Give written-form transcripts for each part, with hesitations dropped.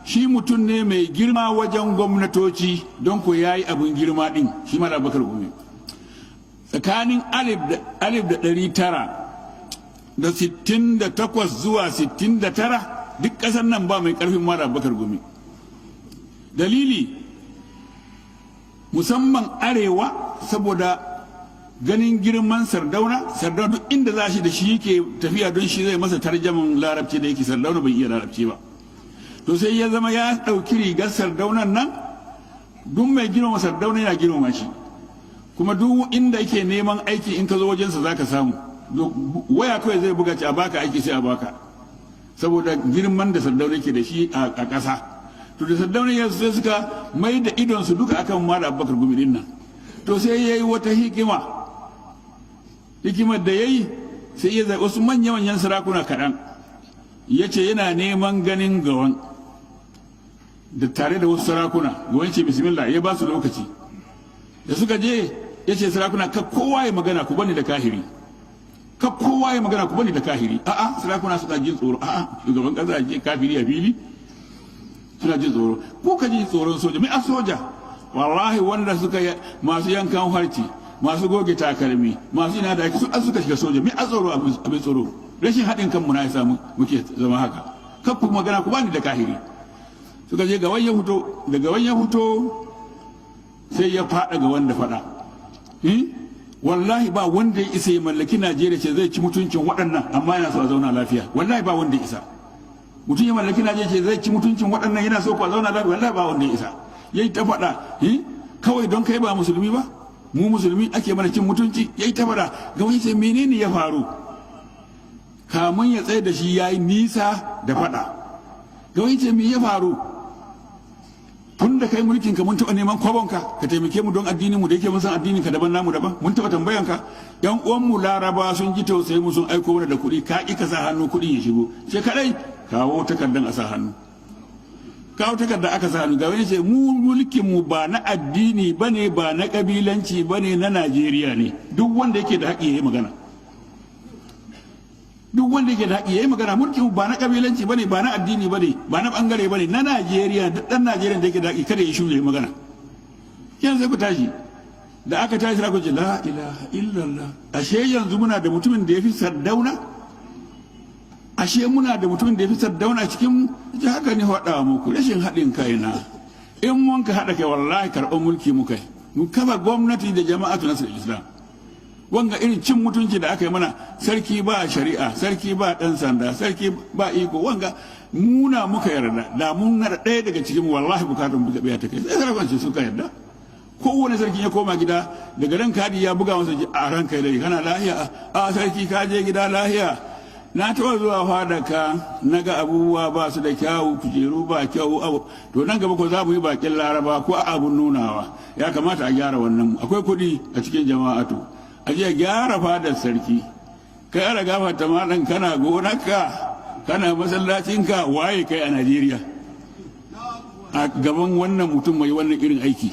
Shi mutum ne mai girma wajen gwamnatoci, don ko ya yi abin girma ɗin. Shi Malam Abubakar Gumi, tsakanin 1968 zuwa 69, duk ƙasar nan ba mai ƙarfin Malam Abubakar Gumi. Dalili, musamman arewa, saboda ganin girman Sardauna. Sardauna duk inda za shi, da shi yake tafiya, don shi zai masa tarjaman Larabci, da yake Sardauna bai iya Larabci ba. To sai ya zama ya ɗauki rigar Sardaunan nan. Duk mai girmama Sardauna yana girmama shi. Kuma duk inda yake neman aiki, in ka zo wajensa za ka samu. Waya kawai zai buga, ci a baka aiki, sai a baka, saboda girman da Sardauna yake da shi a ƙasa. To da Sardauna ya sai suka mai da idonsu duka akan Malam Abubakar Gumi din nan. To sai ya yi wata hikima. Hikimar da ya yi, sai ya zaɓi wasu manya-manyan sarakuna kaɗan, ya ce yana neman ganin Gawan da tare da wasu sarakuna. Gawan ce, "Bismillah." Ya ba su lokaci. Da suka je, ya ce, "Sarakuna, ka kowa ya magana, ku bani da kahiri. Ka kowa ya magana, ku bani da kahiri." A'a, sarakuna suka jin tsoro. A'a, shugaban kasa je kafiri a fili, suna jin tsoro. Ko ka ji tsoron soja? Mai a soja? Wallahi wanda suka masu yankan harci, masu goge takalmi, masu ina da su suka shiga soja. Mai a tsoro? Abin tsoro, rashin haɗin kanmu na ya samu muke zama haka. Kar ku magana, ku bani da kahiri. Suka je, Gawan ya fito. Da Gawan ya fito, sai ya faɗa ga wanda faɗa. Wallahi ba wanda ya isa ya mallaki Najeriya ce zai ci mutuncin waɗannan, amma yana so a zauna lafiya. Wallahi ba wanda ya isa. Mutum ya mallaki Najeriya ce zai ci mutuncin waɗannan, yana so ku a zauna lafiya, wallahi ba wanda ya isa. Yayi ta faɗa, kawai don kai ba musulmi ba, mu musulmi ake mana cin mutunci. Yayi ta faɗa. Ga wani sai, menene ya faru? Kamun ya tsaye da shi, yayi nisa da faɗa. Ga wani ce, "Me ya faru? Tun da kai mulkin ka, mun taɓa neman kwabonka ka taimake mu don addinin mu, da yake mun san addinin ka daban, namu daban? Mun taɓa tambayan ka? Yan uwan mu Laraba sun ji tausayi mu, sun aiko mana da kuɗi, ka ƙi ka sa hannu kuɗin ya shigo. Sai kadai kawo takardan a sa hannu." Kawo takarda, aka sa hannu. Ga wani ce, "Mu mulkin mu ba na addini bane, ba na kabilanci bane, na Najeriya ne. Duk wanda yake da haƙƙi yayi magana. Duk wanda yake da haƙƙi yayi magana. Mulkin ba na kabilanci bane, ba na addini bane, ba na bangare bane, na Najeriya. Duk dan Najeriya da yake da haƙƙi, kada ya shiru, yayi magana." Yanzu sai ku tashi. Da aka tashi, ku ce, "La ilaha illallah, ashe yanzu muna da mutumin da ya fi Sardauna? Ashe muna da mutumin da ya fi Sardauna cikin mu." Haka ne faɗa muku, rashin haɗin kai na. In mun ka haɗa kai, wallahi karɓar mulki mu kai, mu kafa gwamnati da Jama'atu Nasrul Islam. Wanga irin cin mutunci da aka yi mana, sarki ba shari'a, sarki ba ɗan sanda, sarki ba iko, wanga muna muka yarda. Da mun na ɗaya daga cikin, wallahi bukatun buga biya ta kai. Sai sarakon suka yarda. Kowane sarki ya koma gida, daga ran kadi ya buga masa, "A ranka dai, kana lahiya? A sarki, ka je gida lahiya? Na taɓa zuwa fada ka, na ga abubuwa ba su da kyawu, kujeru ba kyawu abu. To nan gaba ko za mu yi bakin Laraba ko abun nunawa, ya kamata a gyara wannan. Akwai kuɗi a cikin Jama'atu, a je gyara fadar sarki." Kai, ara gafarta malam, kana gonarka, kana masallacinka, waye kai a Najeriya a gaban wannan mutum mai wannan irin aiki?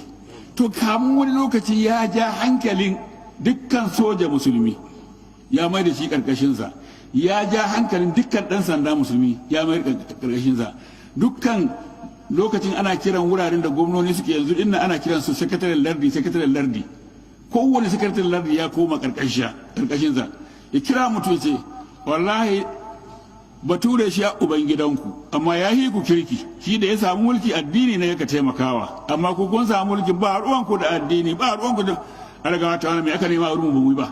To kamun wani lokaci, ya ja hankalin dukkan soja musulmi, ya mai da shi karkashinsa. Ya ja hankalin dukkan ɗan sanda musulmi, ya mai karkashinsa. Dukkan lokacin ana kiran wuraren da gwamnoni suke yanzu dinnan, ana kiran su sakataren lardi, sakataren lardi. Kowane sakataren lardi ya koma karkashinsa. Ya kira mutum, ce, "Wallahi Bature shi ya uban gidanku, amma ya yi ku kirki. Shi da ya samu mulki, addini ne yaka taimakawa, amma ku kun samu mulki, ba ruwanku da addini, ba ruwanku da argawa ta wani. Mai aka nema wurin mu ba?"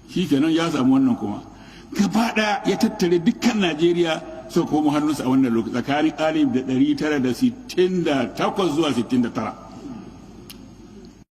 Shi kenan, ya samu wannan. Kuma gaba ɗaya ya tattare dukkan Najeriya, suka komo hannunsa a wannan lokaci, tsakanin 1968 zuwa 69.